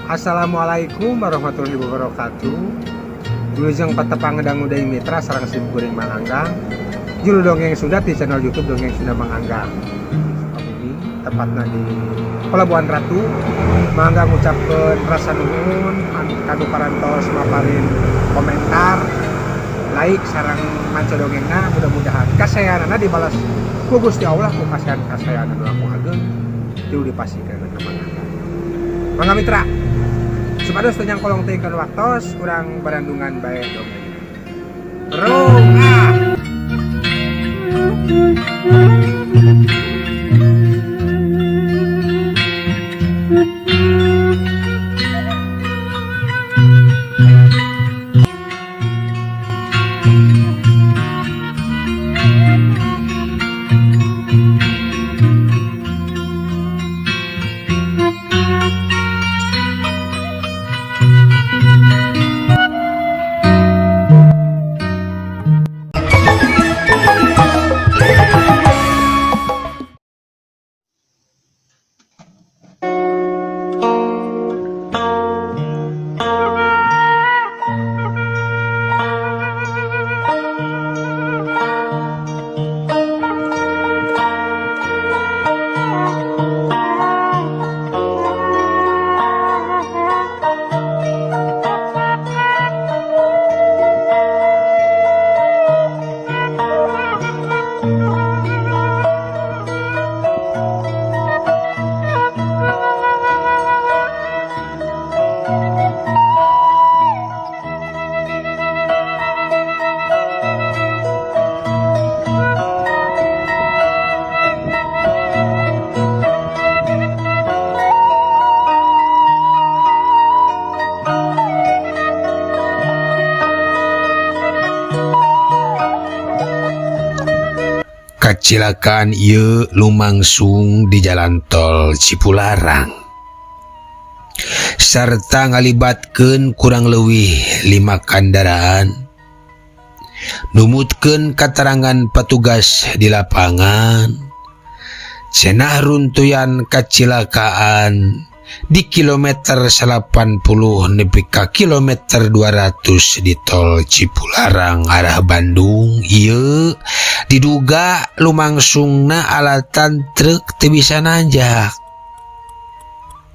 Assalamualaikum warahmatullahi wabarakatuh. Wilujeng patepang dangu deui mitra sareng sim kuring Mang Anggang. Juru Dongeng Sunda di channel YouTube Dongeng Sunda Mang Anggang. Sukabumi, tepatna di Pelabuhan Ratu. Mang Anggang ngucapkeun rasa nuhun kanu parantos maparin komentar, like sareng maca dongengna, mudah-mudahan kasayanana dibalas ku Gusti Allah ku kasayan-kasayan anu langkung ageng tilu dipasihkeun ka Mang Anggang. Mangga mitra, supados teu nyangkolong teuing kana waktos, urang barandungan bae dongeng. Rung ah. Kacilakaan ieu lumangsung di jalan tol Cipularang sarta ngalibatkeun kurang leuwih 5 kendaraan, numutkeun katerangan petugas di lapangan cenah runtuyan kacilakaan di kilometer 80 nepi ka kilometer 200 di tol Cipularang arah Bandung ieu diduga lumangsungna alatan truk teu bisa nanjak.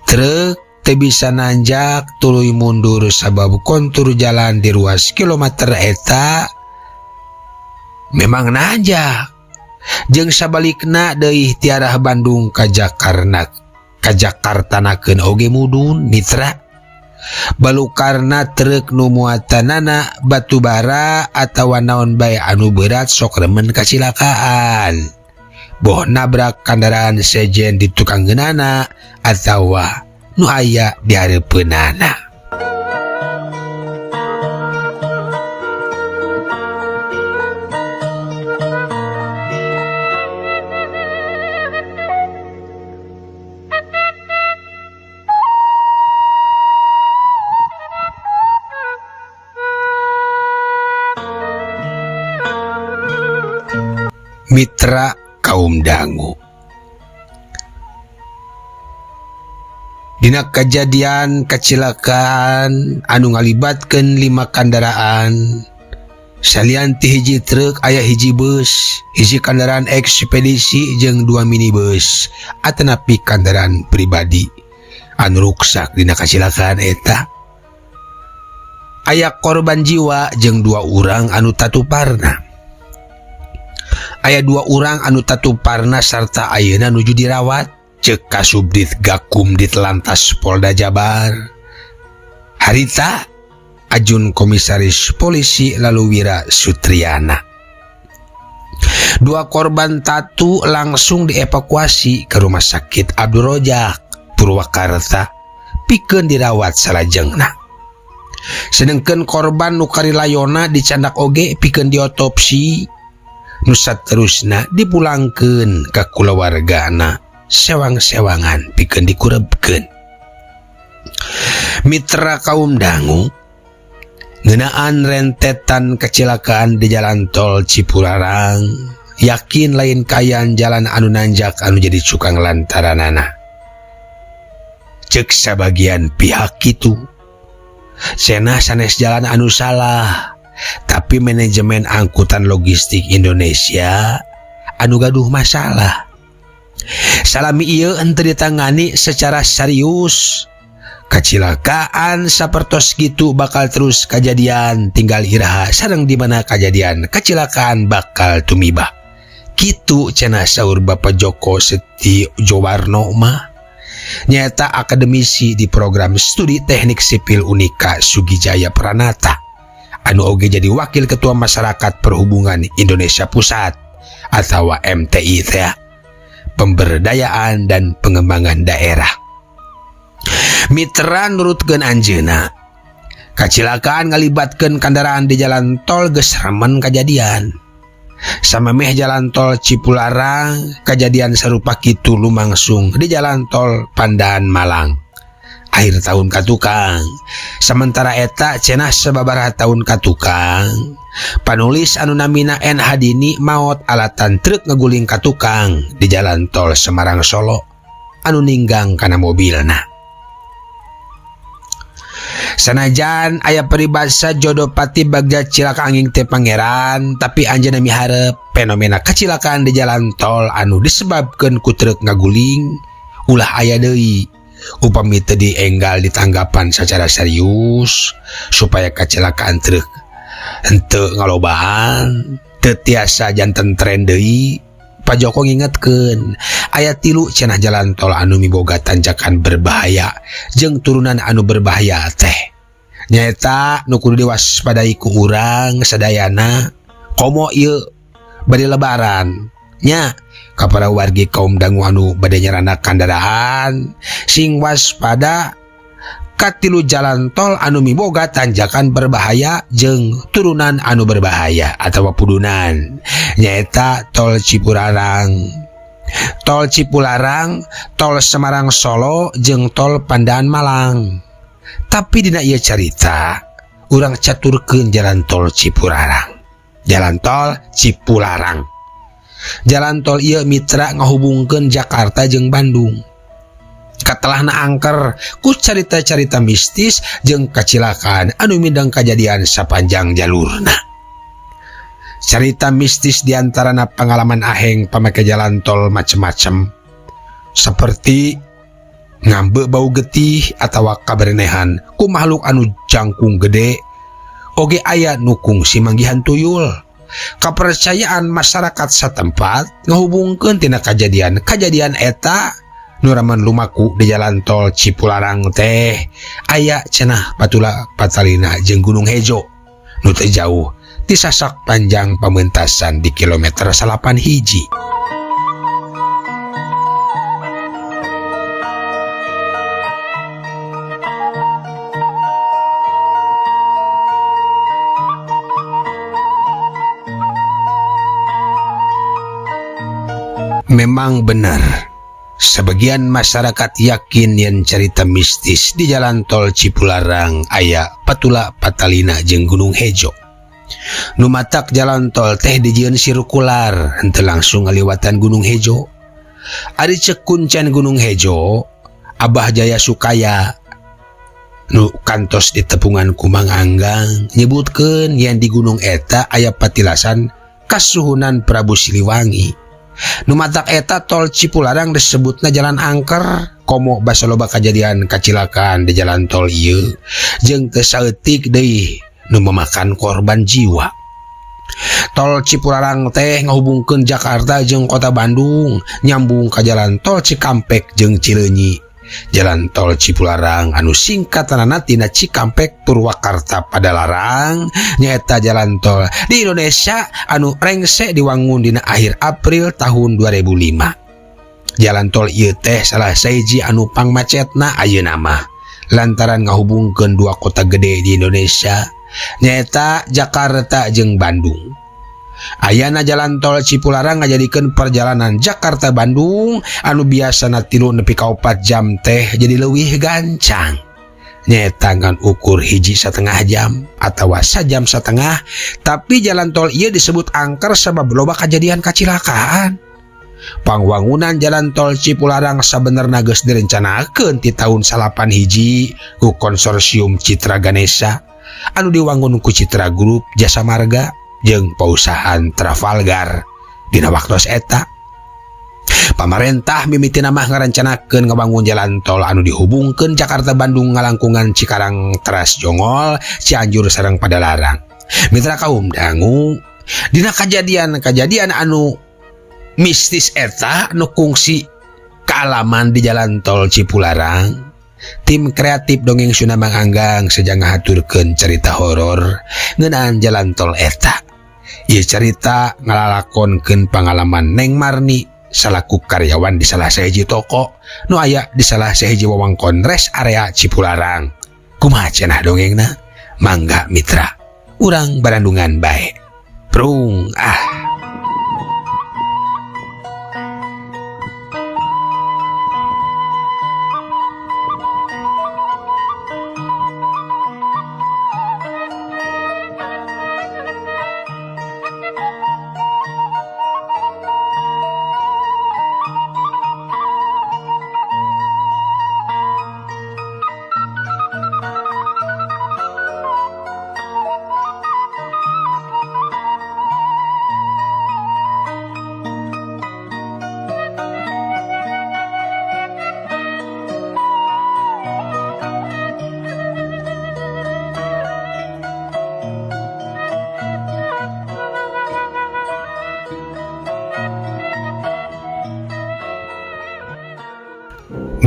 Truk teu bisa nanjak tuluy mundur sabab kontur jalan di ruas kilometer eta memang nanjak. Jeung sabalikna deui ti arah Bandung ka Jakarta, ka Jakartanakeun oge mudun mitra. Balukarna truk nu muatanana batu bara atawa naon bae anu berat sok remen kacilakaan. Boh nabrak kendaraan sejen di tukang geunana atawa nu aya di hareupeunana. Mitra kaum dangu. Dina kejadian kecelakaan anu ngalibatkeun 5 kendaraan, salian ti hiji truk aya hiji bus, hiji kendaraan ekspedisi jeung 2 minibus atanapi kendaraan pribadi anu ruksak dina kecelakaan eta. Aya korban jiwa jeung 2 urang anu tatuparna. Aya 2 urang anu tatuparna sarta ayeuna nuju dirawat ceuk Kasubdit Gakum Ditlantas Polda Jabar. Harita Ajun Komisaris Polisi Lalu Wira Sutriana. 2 korban tatu langsung dievakuasi ke Rumah Sakit Abdul Rojak Purwakarta pikeun dirawat salajengna. Sedengkeun korban nu karilayona dicandak oge pikeun diotopsi. Nu saterusna dipulangkeun ka kulawargana sewang-sewangan pikeun dikurebkeun. Mitra kaum dangu, ngeunaan rentetan kecelakaan di jalan tol Cipularang, yakin lain kaayaan jalan anu nanjak anu jadi cukang lantaranana. Cek sabagian pihak kitu. Cenah sanes jalan anu salah, tapi manajemen angkutan logistik Indonesia anu gaduh masalah. Salami ieu henteu ditangani secara serius. Kacilakaan sapertos kitu bakal terus kajadian, tinggal iraha sareng di mana kajadian kacilakaan bakal tumiba. Kitu cenah saur Bapak Joko Setijowarno mah. Nyata akademisi di program studi Teknik Sipil Unika Sugijaya Pranata anu oge jadi wakil ketua Masyarakat Perhubungan Indonesia Pusat atau MTI teh, Pemberdayaan dan Pengembangan Daerah. Mitra, nurutkeun anjeunna, kacilakaan ngalibatkeun kendaraan di jalan tol geus remen kajadian. Samemeh jalan tol Cipularang, kejadian serupa kitu lumangsung di jalan tol Pandaan Malang akhir tahun katukang. Sementara eta cenah sababaraha tahun katukang panulis anu namina N Hadini maot alatan truk ngeguling katukang di jalan tol Semarang Solo anu ninggang kana mobilna. Sanajan aya peribahasa jodoh pati bagja cilaka angin teh pangeran, tapi anjeunna miharep fenomena kacilakaan di jalan tol anu disebabkeun ku truk ngaguling ulah aya deui upami teu dienggal ditanggapan secara serius supaya kecelakaan truk henteu ngalobaan, teu tiasa janten tren deui. Pak Joko ngingetkeun aya tilu cenah jalan tol anu miboga tanjakan berbahaya jeung turunan anu berbahaya teh, nyaeta nu kudu diwaspadai ku urang sadayana, komo ieu bade lebaran nya. Ka para wargi kaum dangu anu bade nyarandak kendaraan, sing waspada katilu jalan tol anu miboga tanjakan berbahaya jeung turunan anu berbahaya atau pudunan, nyaeta tol Cipularang, tol Cipularang, tol Semarang Solo jeung tol Pandaan Malang. Tapi dina ieu carita urang caturkeun jalan tol Cipularang. Jalan tol Cipularang, jalan tol ieu, mitra, ngahubungkeun Jakarta jeung Bandung. Katelahna angker ku carita-carita mistis jeung kacilakaan anu mindeng kajadian sapanjang jalurna. Carita mistis diantarana pengalaman aheng pamake jalan tol macem-macem, seperti ngambe bau getih atau kaberenehan ku makhluk anu jangkung gede, oge aya nu kungsi manggihan tuyul. Kepercayaan masyarakat setempat ngehubungkeun tina kejadian kejadian eta nu remen lumaku di jalan tol Cipularang teh aya cenah patula patalina jeung Gunung Hejo nu teu jauh ti sasak panjang pamentasan di kilometer 91. Memang benar, sebagian masyarakat yakin yang cerita mistis di jalan tol Cipularang aya patula patalina jeung Gunung Hejo. Nu matak jalan tol teh dijieun sirkular henteu langsung ngaliwatan Gunung Hejo. Ari cek kuncen Gunung Hejo, Abah Jaya Sukaya nu kantos ditepungan ku Mang Anggang, nyebutkeun yang di gunung eta aya patilasan kasuhunan Prabu Siliwangi. Nu matak eta tol Cipularang disebutna jalan angker, komo basa loba kajadian kacilakaan di jalan tol ieu jeung teu saeutik deui nu memakan korban jiwa. Tol Cipularang teh ngahubungkeun Jakarta jeung kota Bandung, nyambung ka jalan tol Cikampek jeung Cileunyi. Jalan tol Cipularang anu singkatanana tina Cikampek Purwakarta Padalarang nyaeta jalan tol di Indonesia anu rengse diwangun dina akhir April tahun 2005. Jalan tol ieu teh salah sahiji anu pangmacetna ayeuna mah lantaran ngahubungkeun dua kota gede di Indonesia, nyaeta Jakarta jeung Bandung. Ayana jalan tol Cipularang ngajadikeun perjalanan Jakarta Bandung anu biasana 3 nepi ka 4 jam teh jadi leuwih gancang, nyaeta ngan ukur 1,5 jam atau sajam setengah. Tapi jalan tol ieu disebut angker sabab loba kejadian kacilakaan. Pangwangunan jalan tol Cipularang sabenerna geus direncanakeun ti tahun salapan hiji ku konsorsium Citra Ganesha anu diwangun ku Citra Group Jasa Marga jeung pausahaan Trafalgar. Dina waktos eta pamarentah mimitina mah ngarencanakeun ngabangun jalan tol anu dihubungkeun Jakarta Bandung ngalangkungan Cikarang Teras Jonggol Cianjur sareng Padalarang. Mitra kaum dangu dina kajadian-kajadian anu mistis eta nu kungsi kaalaman di jalan tol Cipularang, tim kreatif Dongeng Sunda Mang Anggang sejang ngahaturkeun cerita horor ngeunaan jalan tol eta. Ieu cerita ngalalakonkeun pangalaman Neng Marni salaku karyawan di salah sahiji toko nu aya di salah sahiji wewengkon rest area Cipularang. Kumaha cenah dongengna? Mangga mitra, urang barandungan bae. Prung ah.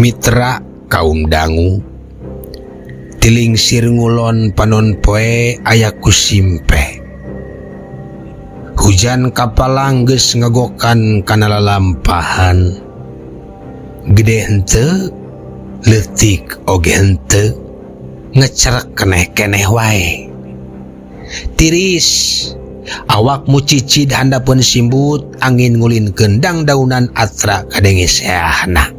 Mitra kaum dangu tilingsir ngulon panon poe aya ku simpe. Hujan kapalang geus ngagokan kana lalampahan. Gede henteu, leutik oge henteu, ngecerek keneh-keneh wae. Tiris awak mucicid handapeun simbut, angin ngulinkeun dangdaunan atra kadenge seahna.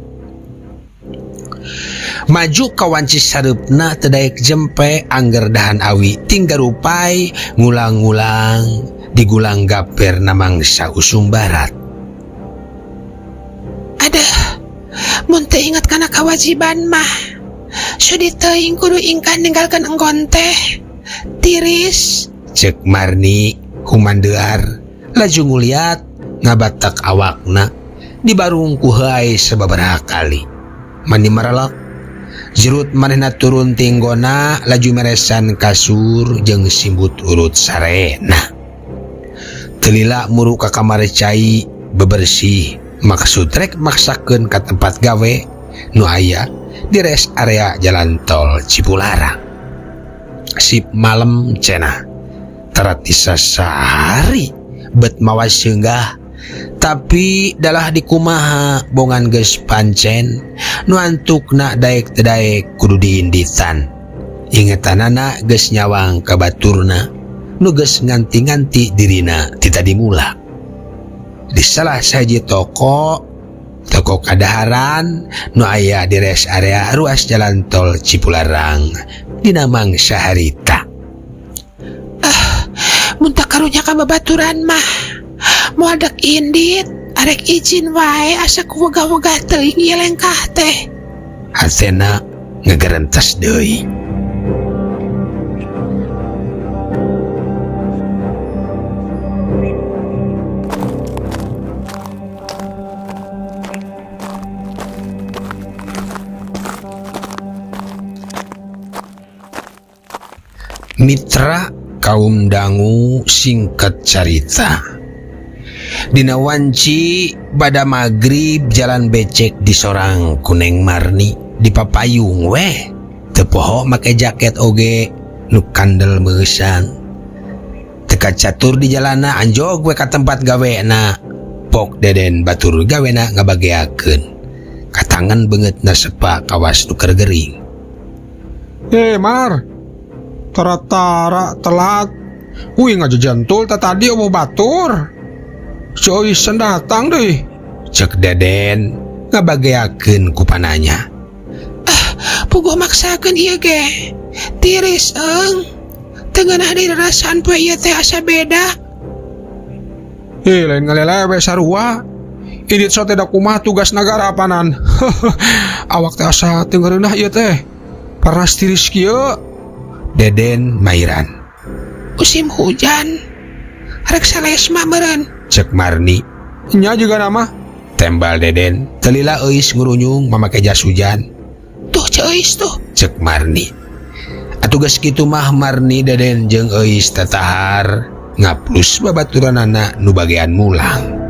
Maju ka wanci sareupna teu daek jempe angger dahan awi tinggal rupai ngulang-ngulang digulang gaper na mangsa usum barat. Aduh, mun teu ingat kana kewajiban mah sudi teuing kudu ingkah ninggalkeun enggon teh. Tiris cek Marni kumandear laju nguliat ngabatak awakna dibarung ku heai sababaraha kali. Mani maralak jerut manehna turun tinggona laju meresan kasur jeung simbut urut sarena. Telila muru ka kamar cai bebersih maksud rek maksakeun ka tempat gawe nu aya di rest area jalan tol Cipularang. Sip malam cenah taratisa sahari bet mawa seunggah tapi dalah dikumaha bongan geus pancen nu antukna daek teu daek kudu diinditan. Ingetanana geus nyawang ka baturna nu geus nganti-nganti dirina ti tadi mula. Di salah sahiji toko kadaharan nu aya di rest area ruas jalan tol Cipularang dina mangsa harita. Ah, mun tak karunya ka babaturan mah moal dek indit arek izin wae asa ku wegah-wegah teuing ieu lengkah teh. Hatena ngegerentes deui. Mitra kaum dangu singkat carita. Dina wanci pada magrib jalan becek di sorang kuneng Marni di papayung weh teu poho make jaket oge nu kandel meusan. Teu kacatur di jalana anjog we ka tempat gawena. Pok Deden batur gawena ngabageakeun. Katangan beungeutna sepa kawas nu keur gering. Mar, tara-tara telat. Wih ngajajantul ta tadi eueuh batur. Joyson datang deh. Cek Deden ngabageakeun ku pananya. Ah, puguh maksakeun ieu ge. Tiris eung. Teu ngeunah dirasaan poe ieu teh asa beda. Lain ngalelewe sarua. Indit sote da kumaha tugas nagara apanan. Awak teh asa teu ngeureunah ieu teh. Panas tiris kieu. Deden mairan. Musim hujan. Rek salesma meureun. Cek Marni. Nya juga nama. Tembal Deden. Teu lila Euis ngurunyung mamake jas hujan. Tuh Ceu Euis tuh. Cek Marni. Atuh geus kitu mah Marni Deden jeung Euis tatahar ngaplus babaturanana nu bagean mulang.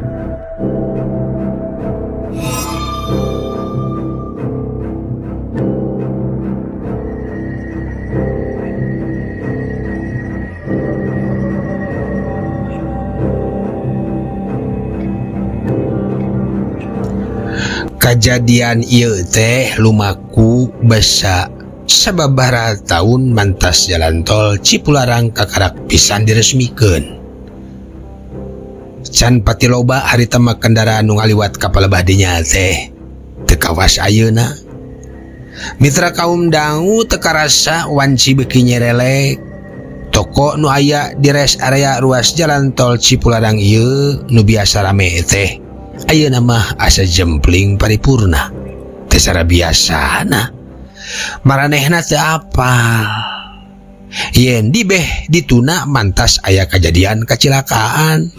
Kajadian ieu teh lumaku basa sababaraha taun mantas jalan tol Cipularang kakarak pisan diresmikeun. Can pati loba harita mah kendaraan nu ngaliwat ka palebah dinya teh teu kawas ayeuna. Mitra kaum dangu teu karasa wanci beuki nyerelek. Toko nu aya di rest area ruas jalan tol Cipularang ieu nu biasa rame teh ayeuna mah asa jempling paripurna. Teu sarabiasana. Maranehna teu apal. Yen dibeh dituna mantas aya kajadian kacilakaan.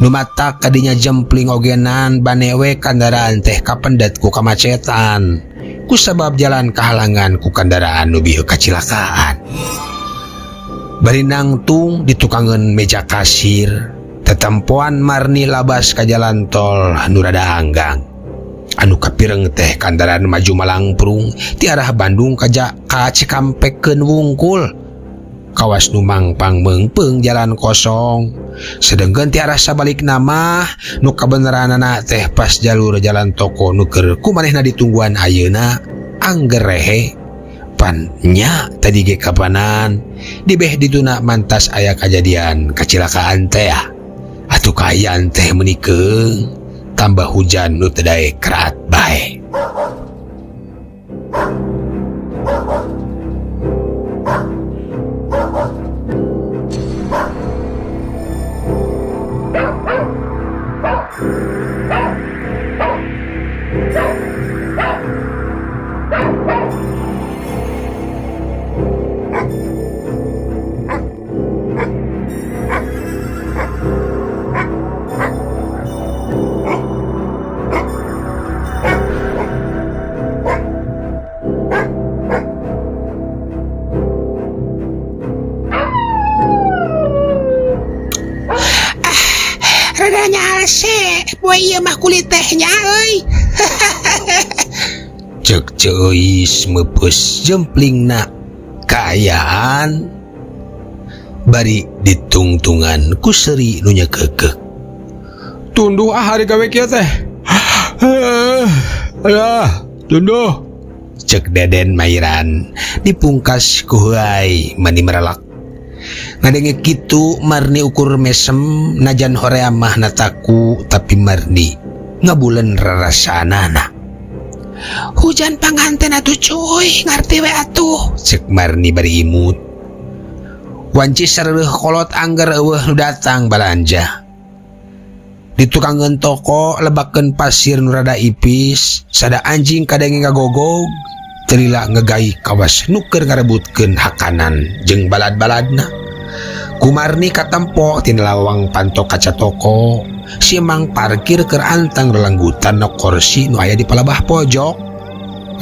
Nu matak kadinya jempling ogenan banewe kandaraan teh kapendet ku kamacetan. Ku sabab jalan kahalangan ku kandaraan nu bieu kacilakaan. Bari nangtung ditukangeun meja kasir, tetempoan Marni labas ka jalan tol nu rada anggang. Anu kapireng teh kandaraan maju malangprung ti arah Bandung ka ka Cikampekkeun wungkul. Kawas nu mangpang meungpeung jalan kosong. Sedengkeun ti arah sabalikna mah nu kabeneranana teh pas jalur jalan toko nu keur ku manehna ditungguan ayeuna angger rehe. Pan nya tadi ge kapanan dibeh dituna mantas aya kajadian kacilakaan teh. Atuh kaayaan teh meuni keung tambah hujan nu teu daek keraat bae. Rada nyalse, poe ieu mah kulit teh nya euy. Cek Ceuis meupeus jemplingna kaayaan bari ditungtungan ku seuri nu nyekekeuk. Tunduh ah hari gawe kieu teh. Alah, tunduh. Cek Deden Mairan dipungkas ku heuay mani merelak. Ngadenge kitu Marni ukur mesem najan horea mah nataku tapi Marni ngabulen rarasanana. Hujan panganten atuh cuy, ngarti we atuh. Cek Marni bari imut. Wanci sareuh kolot angger eueuh nu datang balanja. Di tukangeun toko lebakeun pasir nu rada ipis, sada anjing kadenge ngagogog. Teu lila ngegai kawas nu keur ngarebutkeun hakanan jeung balad-baladna. Ku Marni katempo tina lawang panto kaca toko, si emang parkir keur antang lelenggutan na korsi nu aya di palebah pojok.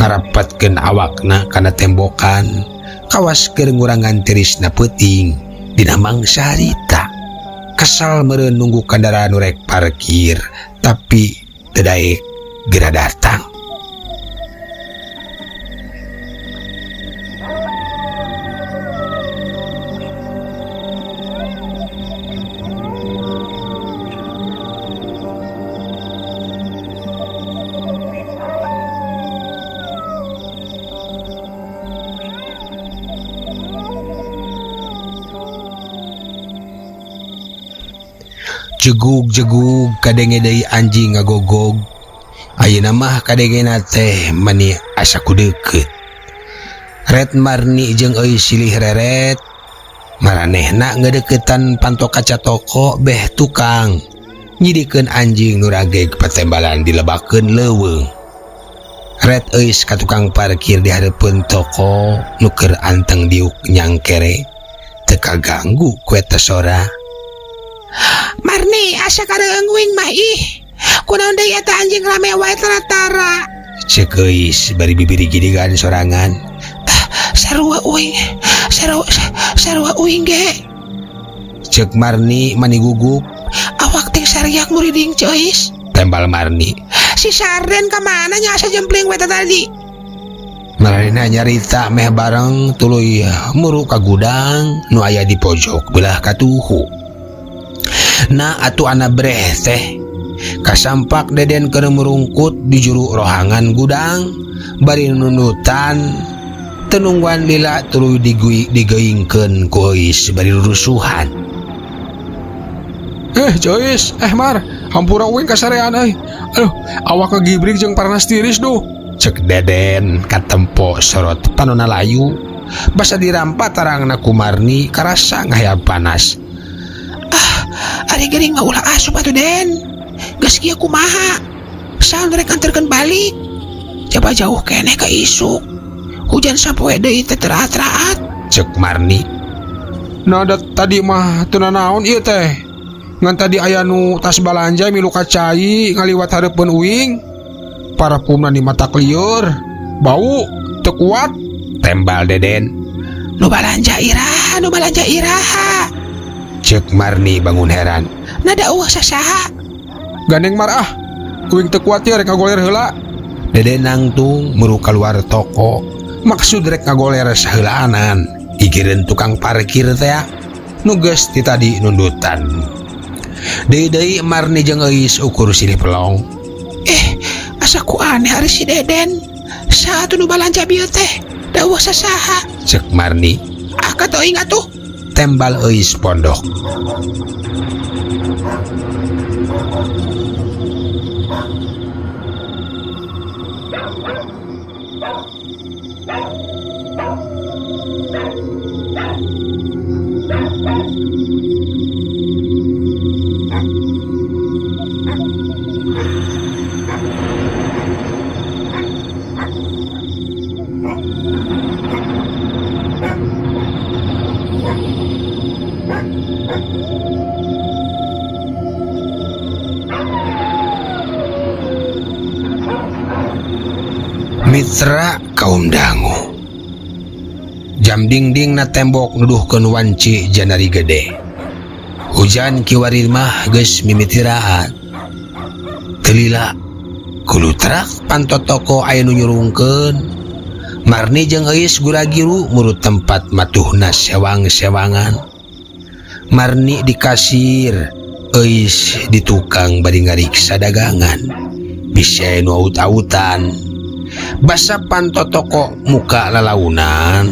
Ngarapatkeun awakna kana tembokan, kawas keur ngurangan tirisna peuting dina mangsa harita. Kesal meureun nunggu kandaraan nu rek parkir, tapi teu daek geura datang. Jegug-jegug kadenge deui anjing ngagogog. Ayeuna mah kadengena teh mani asa ku deukeut. Ret Marni jeung euy silih reret. Maranehna ngeudeukeutan panto kaca toko beh tukang. Nyidikeun anjing nu rageg patembalan dilebakeun leuweung. Ret Euis ka tukang parkir di hareupeun toko nu keur anteng diuk nyangkere. Teu kaganggu ku eta sora. Marni asa kareueung uing mah ih. Kunaon deui eta anjing rame wae tara-tara. Ceuk Euis bari bibiri gidigan sorangan. Ah, sarua uing, sarua sarua uing ge. Ceuk Marni mani gugup. Awak teh sariak muriding Ceuis. Tembal Marni. Si Sarden ka mana nya asa jempling we tadi? Marina nyarita meh bareng tuluy muru ka gudang nu aya di pojok belah katuhu. Nah atuh ana breh teh kasampak Deden keur murungkut di juru rohangan gudang bari nundutan tenungguan lila tuluy digeingkeun ku Euis bari rusuhan. Jois, Mar, hampura uing kasarean euy. Aduh, awak kegibrik jeung parnas tiris duh. Cek Deden katempo sorot panona layu. Basa dirampa tarangna ku Marni karasa ngahayap panas. Ah, ari geuring mah ulah asup atuh Den. Geus kieu kumaha? Saha rek anterkeun balik? Coba jauh keneh ka isuk. Hujan sapoe deui teh teraat-teraat. Cek Marni. Nah, da tadi mah teu nanaon ieu teh. Ngan tadi aya nu tas balanja milu ka cai ngaliwat hareupeun uing. Parfumna di mata klieur, bau teu kuat. Tembal Deden. Nu balanja iraha, nu balanja iraha. Cek Marni bangun heran. Nada eueuh sasaha. Gandeng mar ah, uing teu kuat ye rek ngagoler heula. Deden nangtung muru keluar toko. Maksud rek ngagoler saheulaanan. Gigireun tukang parkir teh nu geus ti tadi nundutan. Deui-deui Marni jeung Euis ukur silih pelong. Asa ku aneh ari si Deden. Saha atuh nu balanja bieu teh? Da eueuh sasaha. Cek Marni. Ah, kateuing atuh. Tembal Euis pondok. Mitra kaum dangu. Jam dingding na tembok nuduhkeun wanci janari gede. Hujan kiwari mah geus mimiti raat. Teu lila kulutrak panto toko aya nu nyurungkeun. Marni jeung Euis guragiru murut tempat matuhna sewang-sewangan. Marni di kasir, Euis di tukang bari ngariksa dagangan. Bisa nu aut-autan. Basa panto toko muka lalaunan.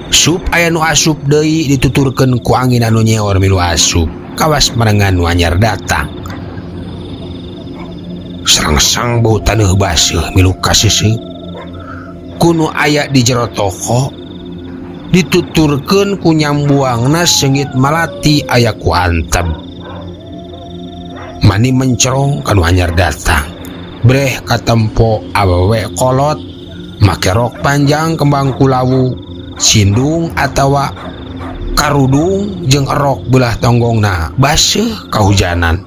Sup aya nu asup deui dituturkeun ku angin anu nyeor milu asup. Kawas marengan nu anyar datang. Serangsang bau taneuh baseuh milu kaseuseup. Ku nu aya di jero toko dituturkeun ku nyambuangna seungit malati aya ku anteb. Mani mencerong kanu anyar datang. Breh katempo awewe kolot make rok panjang kembang kulawu sindung atawa karudung jeung erok belah tonggongna baseuh kahujanan.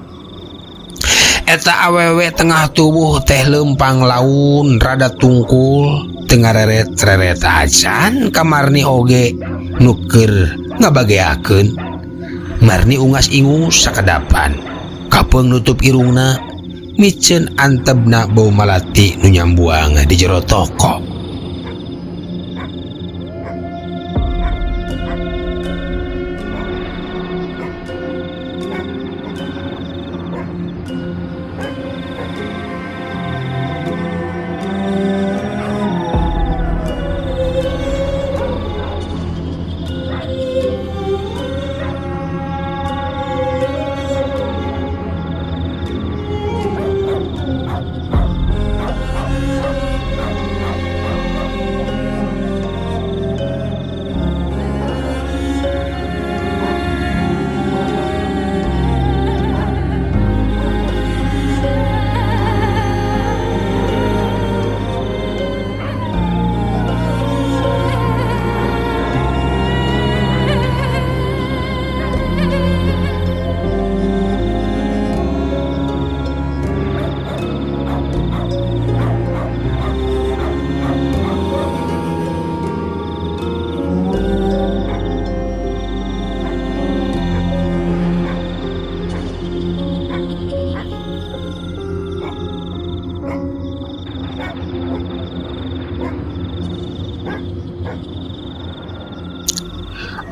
Eta awewe tengah tubuh teh lempang laun rada tungkul teu ngareret-reret acan ka Marni oge nu keur ngabageakeun. Marni ungas ingus sakadapan kapeung nutup irungna miceun antebna bau malati nu nyambuang di jero toko.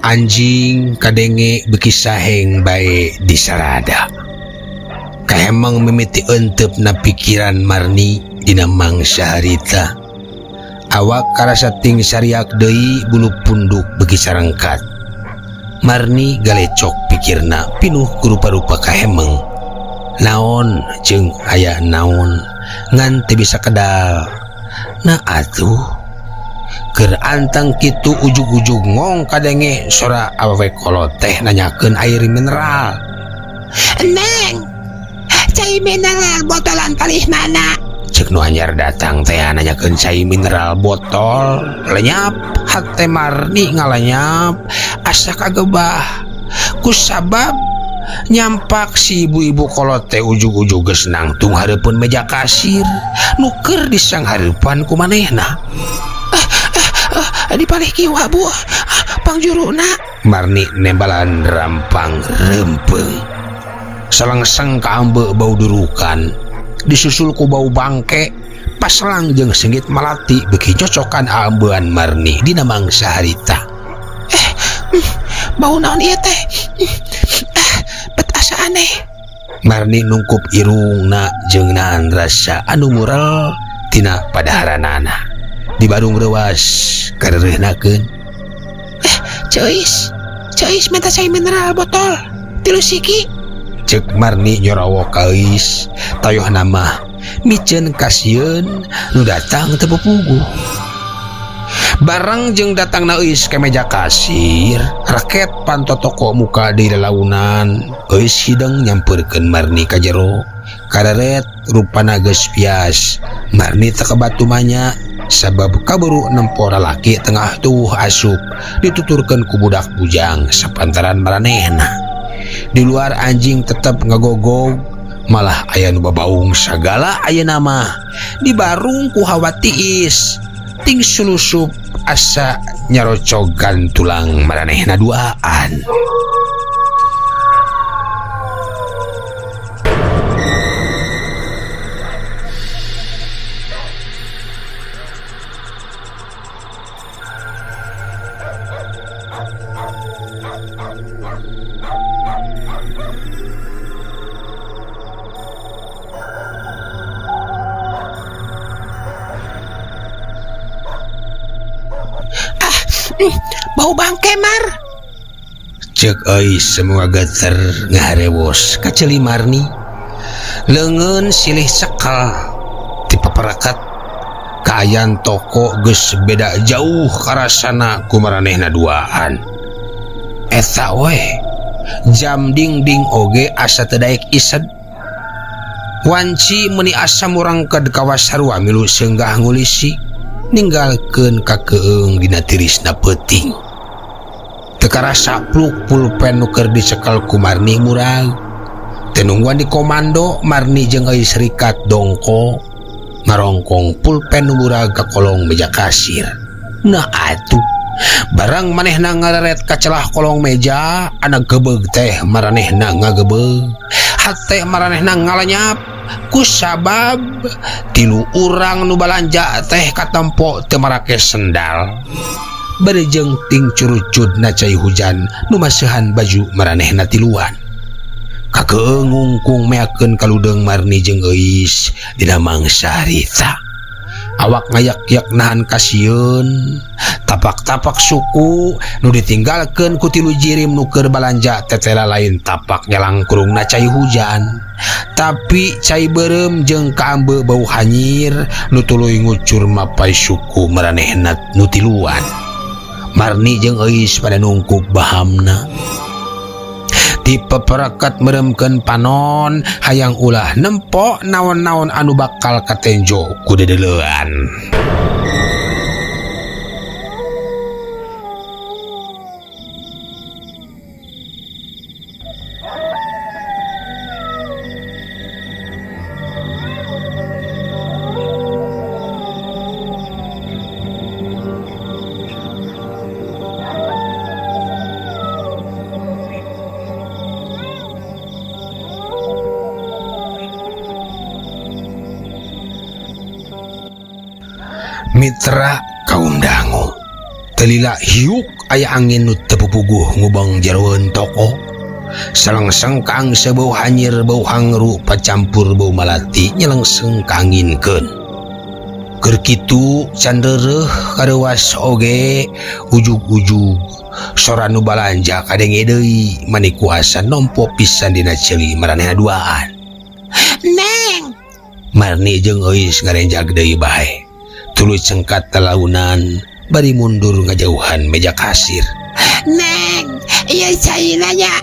Anjing kadenge beuki saheng bae disarada. Kahemeng mimiti euteup na pikiran Marni dina mangsa harita. Awak karasa ting sariak deui bulu punduk beuki sarengkat. Marni galecok pikirna pinuh ku rupa-rupa kahemeng. Naon jeung aya naon ngan teu bisa kedal. Nah atuh keur anteng kitu ujug-ujug ngong kadenge sora awewe kolot teh nanyakeun air mineral. Neng, cai mineral botolan palih mana? Cek nu anyar datang teh nanyakeun cai mineral botol. Lenyap hate Marni ngalenyap asa kagebah. Kusabab nyampak si ibu-ibu kolot teh ujug-ujug geus nangtung hareupeun meja kasir nu keur disanghareupan ku manehna. Di palih kiwa bu, pangjuruna. Marni nembalan rampang rempeng. Salengseng kaambe bau durukan, disusul ku bau bangke. Paslang jeung sengit malati beuki cocokan aambean Marni dina mangsa harita. Bau naon ieu teh? Bet asa aneh. Marni nungkup irungna jeung naan rasa anu mural tina padaharanana. Di barung reuas kareureunahkeun. Ceuis, ceuis minta cai mineral botol 3 siki. Cek Marni nyorawok ka Euis, tayohna mah miceun kasieun nu datang teu pupuguh. Bareng jeung datangna Euis ka meja kasir, raket panto toko muka di lalaunan. Euis hideng nyampeurkeun Marni ka jero. Kareret rupana geus pias. Marni teu kabatumanya sabab kaburu nempo lalaki tengah tuh asup dituturkeun ku budak bujang sapantaran maranehna. Di luar anjing tetep ngagogog, malah aya nu babaung sagala ayeuna mah. Di barung ku hawa tiis, ting sulusup asa nyarocogan tulang maranehna duaan. Bau bangke Mar. Cek euy semua geter ngaharewos ka ceuli Marni. Leungeun silih cekel ti paparakat kaayan toko geus beda jauh karasana ku maranehna duaan. Eta we jam dingding oge asa teu daek ised. Wanci meuni asa murangked kawas sarua milu seunggah ngulisi ninggalkeun kakeung dina tirisna peuting. Teu karasa pluk pulpen nu keur dicekel ku Marni murag. Teu nungguan di komando Marni jeung Euis Rikat dongko ngarongkong pulpen nu murag ka kolong meja kasir. Nah atuh barang manehna ngareret ka celah kolong meja, anak gebeg teh maranehna ngagebeg, hate maranehna ngalanyap kusabab tilu urang nu balanja teh katempo teu marake sendal. Bari jeung ting curucudna cai hujan nu maseuhan baju maranehna tiluan. Kakeung ngungkung meakeun kaludeung Marni jeung Euis dina mangsa harita. Awak ngayak-yak nahan kasieun, tapak-tapak suku nu ditinggalkeun ku tilu jirim nu keur balanja tetela lain tapak nyalangkrungna cai hujan. Tapi cai beureum jeung kaambe bau hanyir nu tuluy ngucur mapai suku maranehna nu tiluan. Marni jeung Euis pada nungkup bahamna. Di peperakat meremkeun panon hayang ulah nempo naon-naon anu bakal katenjo ku dedeleuan. Mitra kaum dangu. Teu lila hiuk aya angin nu teu pupuguh ngubang jeroeun toko. Salengseng kaangse bau hanyir bau hangru pacampur bau malati nyelengseng kaanginkeun. Keur kitu can reureuh kareuwas oge ujug-ujug sora nu balanja kadenge deui mani kuasa nompo pisan dina ceuli maranehna duaan. Neng! Marni jeung Euis ngarenjag deui bae. Tuluy cengkat talaunan bari mundur ngajauhan meja kasir. Neng, ieu caina nya.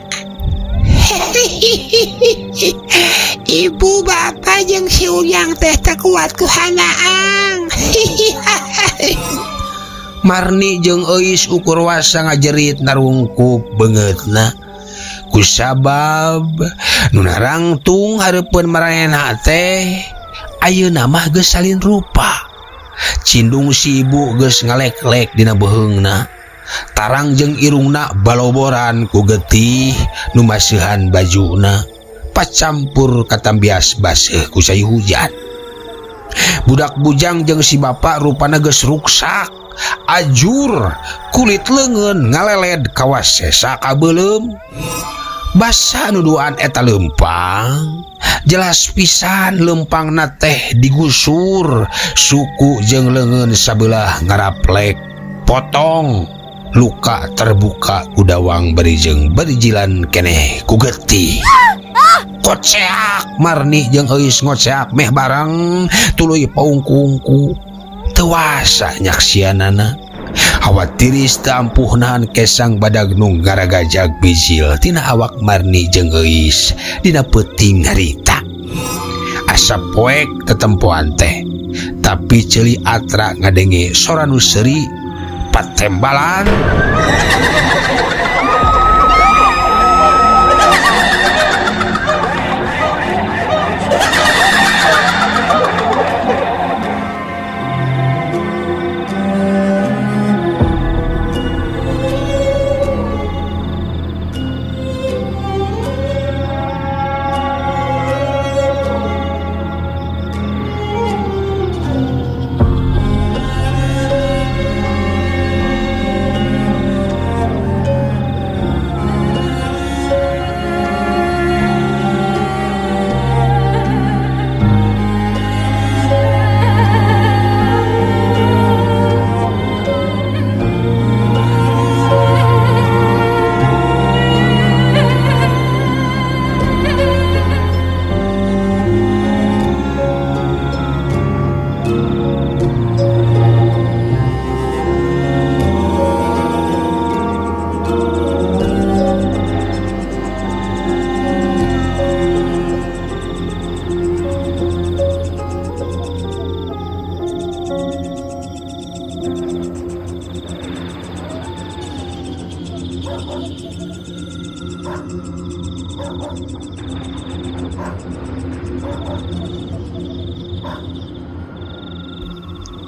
Ibu bapak jeung si Ujang teh teu kuat ku hanaang. Marni jeung Euis ukur wasa ngajerit narungkup beungeutna. Kusabab nu narangtung hareupeun maranehna teh ayeuna mah geus salin rupa. Cindung si ibu geus ngalek-lek dina beuheungna. Tarang jeung irungna baloboran ku getih nu maseuhan bajuna pacampur katambias baseuh ku cai hujan. Budak bujang jeung si bapa rupana geus ruksak, ajur, kulit leungeun ngaleled kawas sesa kabeuleum. Basa nu duaan eta leumpang, jelas pisan leumpangna teh digusur, suku jeung leungeun sabelah ngaraplek, potong, luka terbuka ku dawang bari jeung barijilan keneh ku getih. Koceak Marni jeung Euis ngoceak meh bareng tuluy paungku-ungku. Teu wasa nyaksianana. Hawa tiris teu ampuh nahan kesang badag nu ngaragajag bijil tina awak Marni jeung Euis dina peuting harita. Asa poek tetempoan teh, tapi ceuli atra ngadenge sora nu seuri patembalan.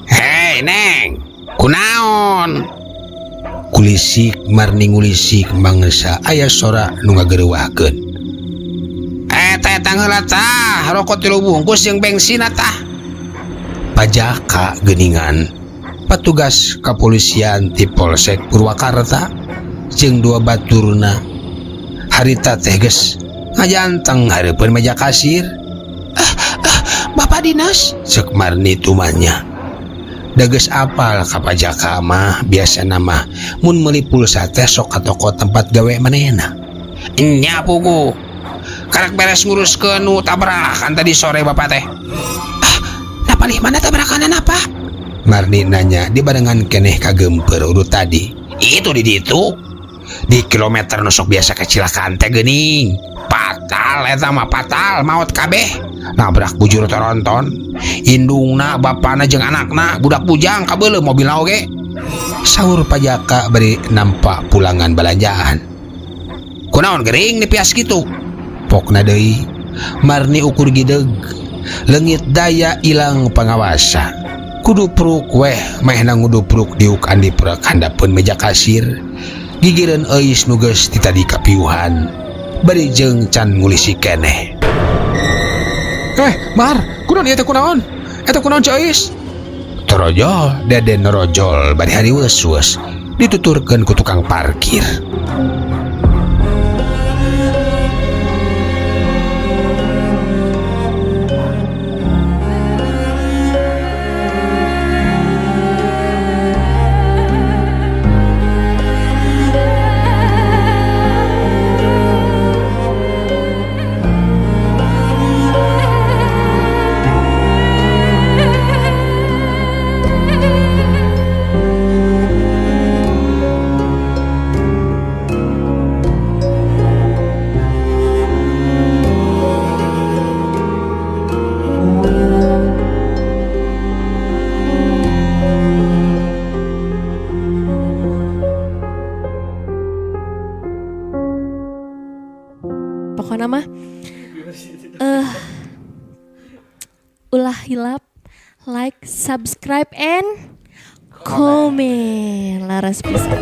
Hei Neng, kunaon? Kulisik Marni ngulisik mangsa aya sora nu ngagereuwahkeun. Teh tangheula tah, rokok 3 bungkus jeung bensin tah. Pajaka geuningan patugas kapolisian ti Polsek Purwakarta jeung dua baturna harita teh geus ngajanteng hareupeun meja kasir. Bapak dinas? Cek Marni tumanya. Da geus apal ka pajaka mah biasana mah mun meuli pulsa teh sok ka toko tempat gawe manehna. Nya pugu. Karek beres nguruskeun nu tabrakan tadi sore bapak teh. Nah palih mana tabrakanana pak? Marni nanya dibarengan keneh kagemper urut tadi. Itu di ditu. Di kilometer nu sok biasa kecelakaan teh geuning. Fatal eta mah fatal maot kabeh. Nabrak bujur toronton. Indungna bapana jeung anakna budak bujang kabeuleuh mobilna oge. Saur pajaka bari nampak pulangan balanjaan. Kunaon gering nipias kitu? Pokna deui Marni ukur gideg. Leungit daya ilang pangawasa. Kudu pruk weh mehna ngudupruk diuk andi prek handapeun meja kasir. Gigireun Euis nu geus ti tadi kapiuhan. Bari jeung can ngulisi keneh. Mar, kunaon ieu teh kunaon? Eta kunaon Ceu Euis? Torojol, Deden norojol bari hariweus-weus. Dituturkeun ku tukang parkir. Pokoknya mah ulah hilap like, subscribe, and comment. Laras pisan.